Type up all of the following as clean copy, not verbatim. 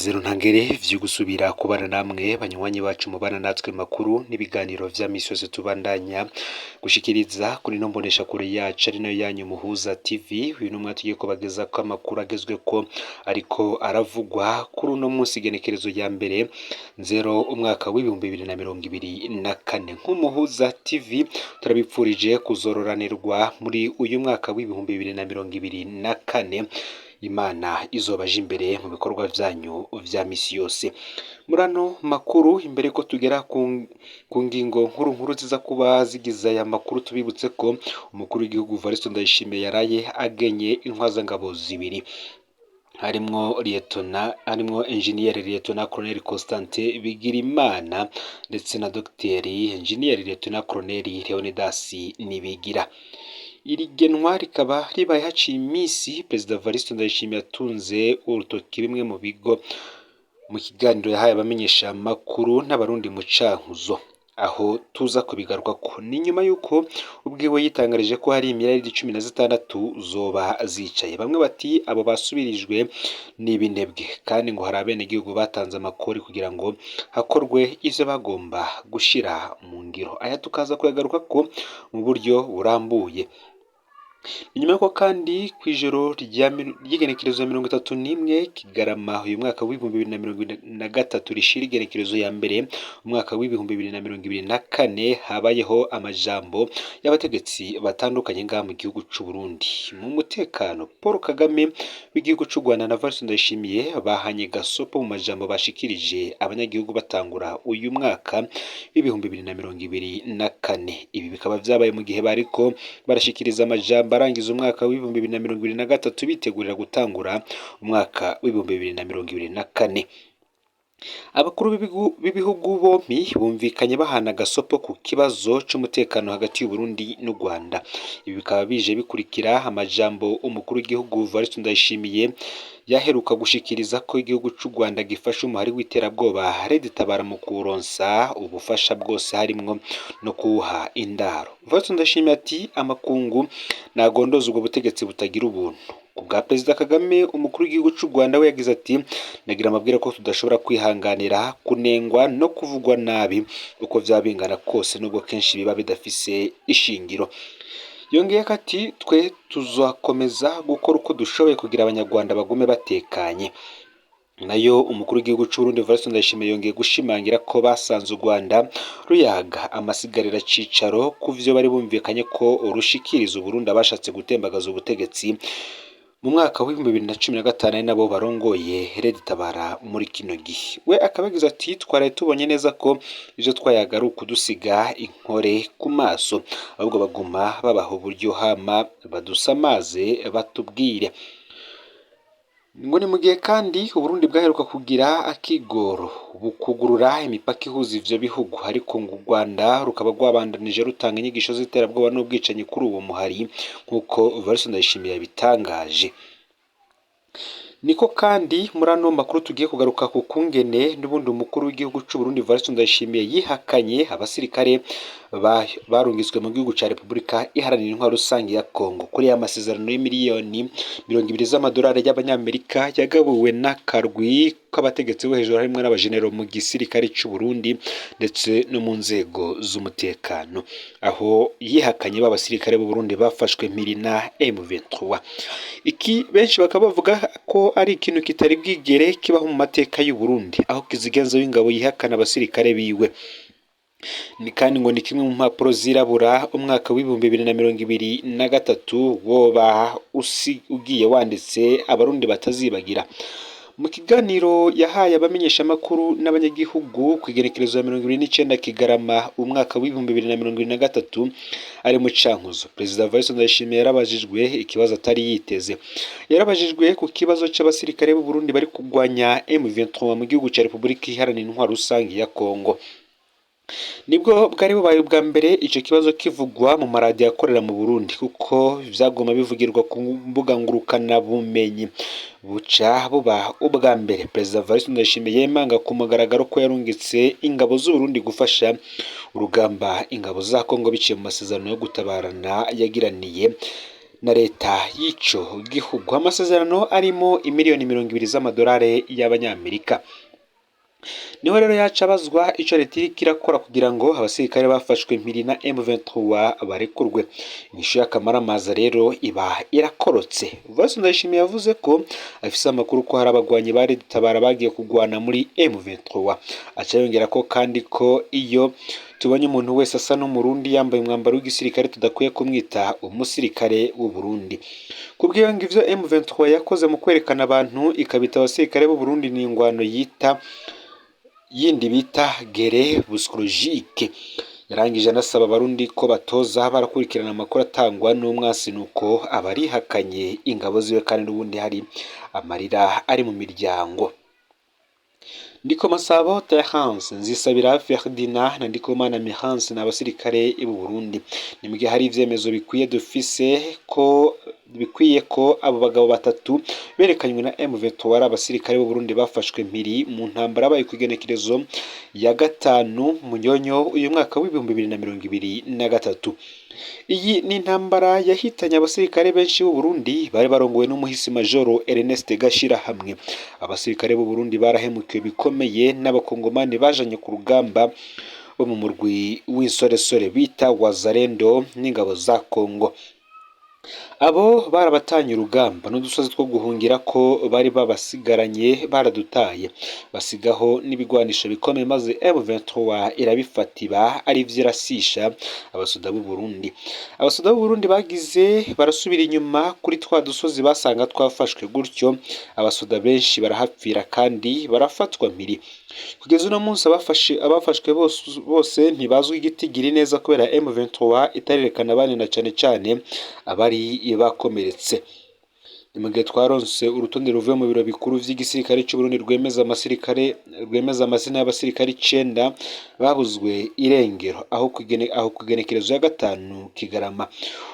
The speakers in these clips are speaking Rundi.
N'umunezero ntangere vyo gusubira kubana namwe banywanyi bacu mubana natwe makuru n'ibiganiro vya misi yose tubandanya gushikiriza kuri ino mboneshakure yacu ari nayo yanyu Muhuza TV. Uyu ni umwanya tugiye kubagezako amakuru agezweko ariko aravugwa kuri uno munsi, igenekerezo rya 1 nzero umwaka w'2024. Nk'Umuhuza TV turabipfurije kuzororanirwa muri uyu mwaka w'2024. Imana izobaje imbere mu bikorwa vyanyu vya misi yose. Muri ano makuru, imbere ko tugera ku ngingo nkuru nkuru ziza kuba zigize aya makuru, tubibutse ko umukuru w'igihugu Evariste Ndayishimiye yaraye agenye intwazangabo zibiri, harimwo lieutenant, harimwo engineer lieutenant colonel Constantin Bigirimana ndetse na dogiteri engineer lieutenant colonel Leonidas Nibigira. Iri genwa rikaba ribaye haciye iminsi Perezida Evariste Ndayishimiye atunze urutoki bimwe mu bigo mu kiganiro yahaye abamenyesha makuru n'Abarundi mu Cankuzo, aho tuza kubigarukako. Ni nyuma y'uko ubwiwe yitangarije ko hari imiliyaridi 16 zoba zicaye. Bamwe bati abo basubirijwe n'ibinebwe, kandi ngo hari abenegihugu batanze amakori kugira ngo hakorwe ivyo bagomba gushira mu ngiro. Aya tukaza kuyagarukako mu buryo burambuye. Inyuma y'uko kandi kw'ijoro ry'igenekerezo ya 31 Kigarama uyu mwaka w'2023 rishira igenekerezo ya 1 umwaka w'2024, habayeho amajambo y'abategetsi batandukanye ngaha mu gihugu c'u Burundi. Mu mutekano, Paul Kagame w'igihugu c'u Rwanda na Evariste Ndayishimiye bahanye gasopo mu majambo bashikirije abanyagihugu batangura uyu mwaka w'2024. Ibi bikaba vyabaye mu gihe bariko barashikiriza amajambo arangiza umwaka w'2023, bitegurira gutangura umwaka w'2024. Abakuru b'ibihugu bompi bumvikanye bahana agasopo ku kibazo c'umutekano hagati y'Uburundi n'u Rwanda. Ibi bikaba bije bikurikira amajambo umukuru w'igihugu Evariste Ndayishimiye yaheruka gushikiriza ko igihugu c'u Rwanda gifasha umuhari w'iterabwoba Red Tabara mu kuronsa ubufasha bwose, harimwo no kuwuha indaro. Evariste Ndayishimiye ati amakungu nagondoza ubwo butegetsi butagira ubuntu. Ku bwa Perezida Kagame, umukuru w'igihugu c'u Rwanda, we yagize ati nagira amabwira ko tudashobora kwihanganira kunengwa no kuvugwa nabi uko vyaba bingana kose, nubwo kenshi biba bidafise ishingiro. Yongeyeko ati twe tuzakomeza gukora uko dushoboye kugira Abanyarwanda bagume batekanye. Nayo umukuru w'igihugu c'Uburundi Evariste Ndayishimiye yongeye gushimangira ko basanze u Rwanda ruyaga amasigarira cicaro ku vyo bari bumvikanye ko rushikiriza Uburundi abashatse gutembagaza ubutegetsi mu mwaka w'2015, ari nabo barongoye Red Tabara muri kino gihe. We akaba yagize ati twaraye tubonye neza ko ivyo twayaga ari ukudusiga inkore ku maso, ahubwo baguma babaha uburyo hama badusamaze batubwire. Ngo ni mu gihe kandi Uburundi bwaheruka kugira akigoro bukugurura imipaka ihuza ivyo bihugu, ariko ngo u Rwanda rukaba rwabandanije rutanga inyigisho z'iterabwoba n'ubwicanyi kuri uwo muhari, nk'uko Evariste Ndayishimiye yabitangaje. Niko kandi muri ano makuru tugiye kugaruka ku kungene n'ubundi umukuru w'igihugu c'u Burundi Evariste Ndayishimiye yihakanye abasirikare barungitswe mu gihugu ca Repubulika Iharanira Intwaro Rusange ya Kongo kuri ya masezerano y'imiliyoni 20 z'amadolari y'Abanyamerika yagabuwe n'akarwi k'abategetsi bo hejuru, harimwo n'abajenero mu gisirikare c'u Burundi ndetse no mu nzego z'umutekano, aho yihakanye ba basirikare b'u Burundi bafashwe mpiri na M23. Iki benshi bakaba bavuga ko ari ikintu kitari bwigere kibaho mu mateka y'u Burundi, aho kizigenza w'ingabo yihakana abasirikare biwe. Ni kandi ngo ni kimwe mu mpapuro zirabura umwaka w'2023 woba ugiye wanditse Abarundi batazibagira. Mu kiganiro yahaye abamenyeshamakuru n'abanyagihugu ku igenekerezo ya 29 Kigarama umwaka w'2023 ari mu Cankuzo, Perezida Evariste Ndayishimiye yarabajijwe ikibazo atari yiteze. Yarabajijwe ku kibazo c'abasirikare b'u Burundi bari kugwanya M23 mu gihugu ca Repubulika Iharanira Intwaro Rusange ya Kongo. Nibwo bwari bubaye ubwa mbere ico kibazo kivugwa mu maradiyo akorera mu Burundi, kuko vyaguma bivugirwa ku mbuga ngurukana bumenyi. Buca buba ubwa mbere Perezida Evariste Ndayishimiye yemanga ku mugaragaro ko yarungitse ingabo z'Uburundi gufasha urugamba ingabo za Kongo biciye mu masezerano yo gutabarana yagiraniye Na leta y'ico gihugu, amasezerano arimo imiliyoni 20 z'amadolari y'abanyamerika. Niho rero yaca abazwa ico leta iriko irakora kugira ngo abasirikare bafashwe mpiri na M23 barekurwe. Inyishu y'akamaramaza rero iba irakorotse. Evariste Ndayishimiye yavuze ko afise amakuru ko hari abagwanyi bari dutabara bagiye kugwana muri M23. Aca yongera ko kandi ko iyo tubonye umuntu wese asa n'Umurundi yambaye umwambaro w'igisirikare, tudakwiye kumwita umusirikare w'u Burundi. Kubw'iyo ngo ivyo M23 yakoze mu kwerekana abantu ikabita abasirikare b'u Burundi ni ingwano yita yindi bita guerre psychologique. Yarangije anasaba Abarundi ko batoza barakurikirana amakuru atangwa n'umwasi, nuko abarihakanye ingabo ziwe kandi n'ubundi hari amarira ari mu miryango. Ndikomasabo Terence, Nzisabira Ferdinand na Ndikumana Mihanse ni abasirikare b'u Burundi. Ni mugihe hari ivyemezo bikwiye dufise ko bikwiye ko abo bagabo batatu berekanywe na M23 ari abasirikare b'u Burundi bafashwe mpiri mu ntambara yabaye kw'igenekerezo ya 5 Munyonyo uyu mwaka w'2023. Iyi ni intambara yahitanye abasirikare benshi b'u Burundi bari barongowe n'umuhisi Majoro Ernest Gashirahamwe. Abasirikare b'u Burundi barahemukiwe bikomeye n'abakongomani bajanye ku rugamba bo mu murwi w'insoresore bita Wazalendo n'ingabo za Kongo. Abo barabatanye urugamba, n'udusozi two guhungira ko bari babasigaranye baradutaye, basigaho n'ibigwanisho bikomeye, maze M23 irabifata iba arivyo irasisha abasoda b'u Burundi. Abasoda b'u Burundi bagize barasubira inyuma kuri twa dusozi basanga twafashwe gutyo, abasoda benshi barahapfira kandi barafatwa mpiri. Kugeza uno munsi abafashwe bose ntibazwi igitigiri neza kubera M23 itarerekana abandi na cane cane abari bakomeretse. Ni mu gihe twaronse urutonde ruvuye mu biro bikuru vy'igisirikare c'u Burundi rwemeza amazina y'abasirikare 9 babuzwe irengero aho kugenekerezo ya 5 Kigarama.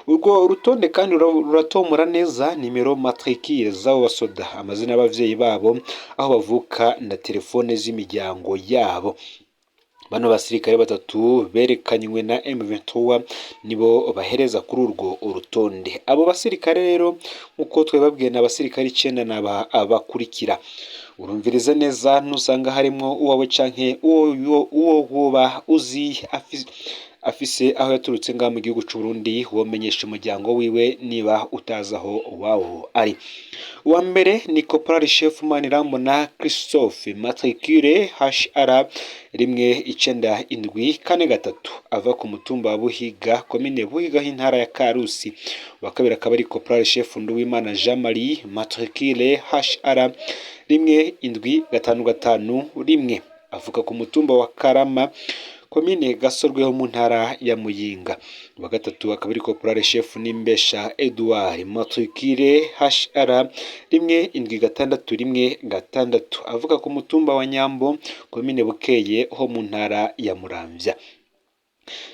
Urwo rutonde kandi ruratomora neza nimero matricule z'abo basoda, amazina y'abavyeyi babo, aho bavuka na telefone z'imiryango yabo. Bano basirikare batatu berekanywe na M23 nibo bahereza kuri urwo urutonde. Abo basirikare rero, nkuko twababwiye, ni abasirikare 9 n'aba abakurikira. Urumvirize neza, nusanga harimwo uwawe canke uwo woba uzi afise aho yaturutse ngaha mu gihugu c'u Burundi, womenyesha umuryango wiwe niba utazi aho wawo ari. Uwa mbere ni Caporal Chef Manirambona Christophe, matricule HR 19743, ava ku mutumba wa Buhiga, komine Buhiga, intara ya Karusi. Uwa kabiri akaba ari Caporal Chef Nduwimana Jean Marie, matricule HR 17551, avuka ku mutumba wa Karama, komine Gasorwe ho mu ntara ya Muyinga. Uwa gatatu akaba ari Caporal Chef Nimbesha Edouard, matricule HR 17616, avuka ku mutumba wa Nyambo, komine Bukeye ho mu ntara ya Muramvya.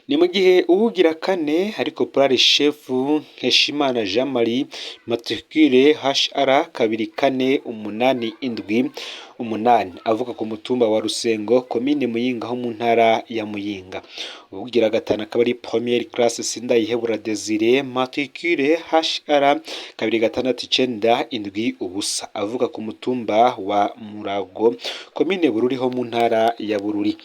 Ni mu gihe uwugira kane ari Caporal Chef Nkeshimana Jean Marie, matricule HR 24878, avuka ku mutumba wa Rusengo, komine Muyinga ho mu ntara ya Muyinga. Uwugira gatanu akaba ari Première Classe Sindayihebura Desire, matricule HR 26970, avuka ku mutumba wa Murago, komine Bururi ho mu ntara ya Bururi.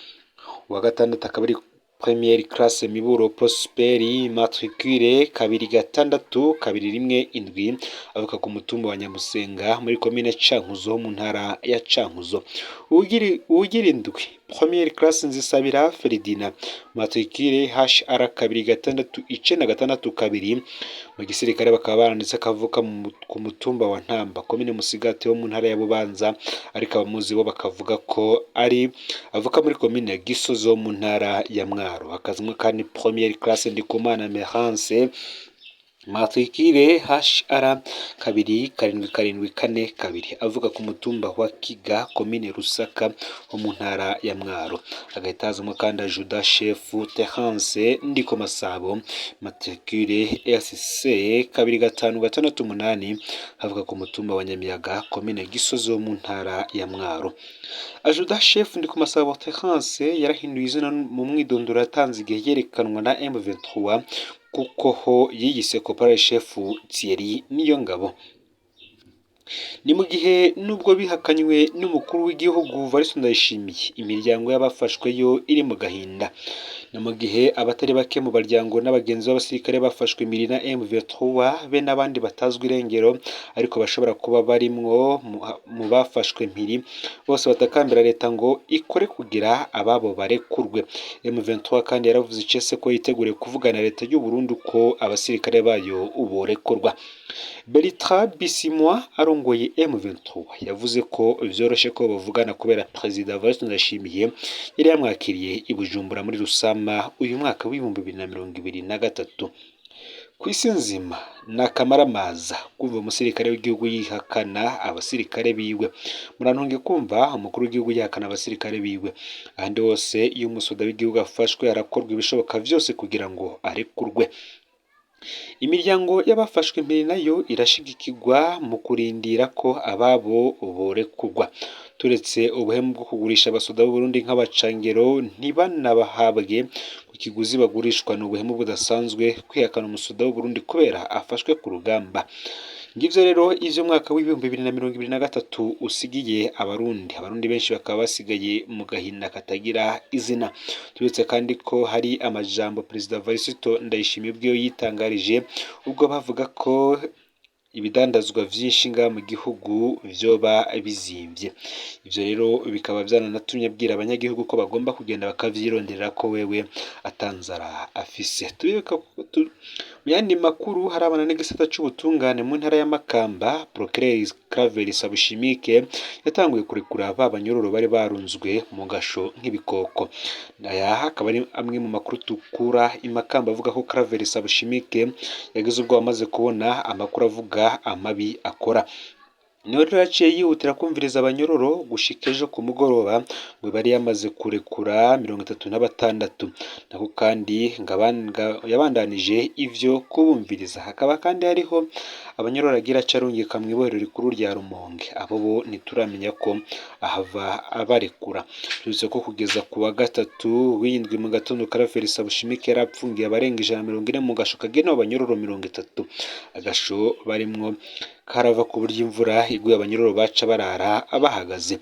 Uwa gatandatu akaba ari Première Classe Miburo Prosperi, matricule 26217, avuka ku mutumba wa Nyamusenga muri komine Cankuzo ho mu ntara ya Cankuzo. Uwugira indwi, Première Classe Nzisabira Ferdinand, matricule HR 26962, mu gisirikare bakaba baranditse akavuka ku mutumba wa Ntamba, komine Musigati ho mu ntara ya Bubanza, ariko abamuzi bo bakavuga ko ari avuka muri komine Gisozi ho mu ntara ya Mwaro. Hakazimwo kandi Première Classe Ndikumana Merance, matricule HR 27742, avuka ku mutumba wa Kiga, komine Rusaka ho mu ntara ya Mwaro. Hagahita hazamwo kandi Adjudant Chef Terence Ndikomasabo, matricule SC 2568, avuka ku mutumba wa Nyamiyaga, komine Gisozi ho mu ntara ya Mwaro. Adjudant Chef Ndikomasabo Terence yarahinduye izina mu mwidondoro yatanze igihe yerekanwa na M23. Kuko ho yiyise Caporal Chef Thierry Niyongabo. Ni mu gihe nubwo bihakanywe n'umukuru w'igihugu Evariste Ndayishimiye, imiryango y'abafashwe yo iri mu gahinda. Ni mu gihe abatari bake mu baryango n'abagenzi b'abasirikare bafashwe mpiri na M23 be n'abandi batazwi irengero ariko bashobora kuba barimwo mu bafashwe mpiri, bose batakambira leta ngo ikore kugira ababo barekurwe. M23 kandi yaravuze icese ko yiteguriye kuvugana na leta y'u Burundi ko abasirikare bayo borekurwa. Bertrand Bisimwa arongoye M23 yavuze ko vyoroshe ko bavugana kubera Perezida Evariste Ndayishimiye yari yamwakiriye i Bujumbura muri Rusama uyu mwaka w'2023. Ku isi nzima ni akamaramaza kumva umusirikare w'igihugu yihakana abasirikare biwe. Murantunge kumva umukuru w'igihugu yihakana abasirikare biwe. Ahandi hose iyo umusoda w'igihugu afashwe harakorwa ibishoboka vyose kugira ngo arekurwe. Imiryango y'abafashwe mpiri nayo irashigikirwa mu kurindira ko ababo borekurwa. Turetse ubuhemu bwo kugurisha abasoda b'u Burundi nk'abacangero ntibanabahabwe ku kiguzi bagurishwa, ni ubuhemu budasanzwe kwihakana umusoda w'u Burundi kubera afashwe ku rugamba. Ngivyo rero ivyo mwaka w'2023 usigiye Abarundi. Abarundi benshi bakaba basigaye mu gahinda katagira izina. Turetse kandi ko hari amajambo Perezida Evariste Ndayishimiye ubwiwe yitangarije ubwo bavuga ko ibidandazwa vyinshi ngaha mu gihugu vyoba bizimvye. Ivyo rero bikaba vyananatumye abwira abanyagihugu ko bagomba kugenda bakavyironderera ko wewe atanzara afise. Tubibuka mu yandi makuru harabana n'igisata c'ubutungane mu ntara ya Makamba, Procureur Claver Sabushimike yatanguye kurekura ba banyororo bari barunzwe mu gasho nk'ibikoko. Aya akaba ari amwe mu makuru tukura i Makamba avuga ko Claver Sabushimike yagize ubwoba amaze kubona amakuru avuga amabi akora. Niho rero yaciye yihutira kumviriza abanyororo gushika ejo ku mugoroba ngo bari yamaze kurekura 36. Nako kandi yabandanije ivyo kubumviriza. Hakaba kandi hariho abanyororo agira aca arungika mw'ibohero rikuru rya Rumonge. Abo bo ntituramenya ko ahava abarekura. Tuzi ko kugeza ku wa gatatu w'indwi mu gatondo Claver Sabushimike yari apfungiye abarenga 140 mu gasho kagenewe abanyororo 30. Agasho barimwo karava ku buryo imvura iguye abanyororo baca barara bahagaze.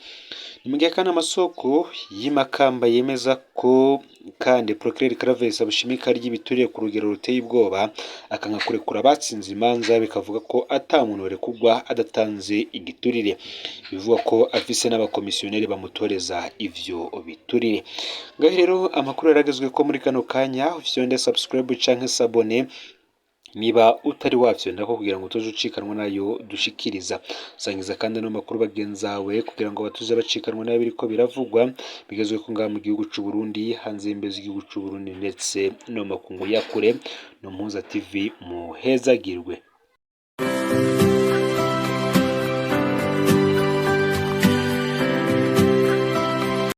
Ni mu gihe kandi amasoko y'i Makamba yemeza ko kandi Procureur Claver Sabushimike arya ibiturire ku rugero ruteye ubwoba, akanga kurekura abatsinze imanza, bikavuga ko ata muntu yorekurwa adatanze igiturire. Bivugwa ko afise n'abakomisiyoneri bamutoreza ivyo biturire. Ngaho rero amakuru yaragezweko muri kano kanya, ufyonde subscribe canke s'abonner niba utari wafyondako kugira ngo utoze ucikanwa nayo dushikiriza. Sangiza kandi ano makuru bagenzawe kugira ngo batuze bacikanwa nayo biriko biravugwa bigezweko ngaha mu gihugu c'u Burundi, hanze y'imbibe z'igihugu c'u Burundi ndetse no mu makungu ya kure. No Mpuza TV muhezagirwe.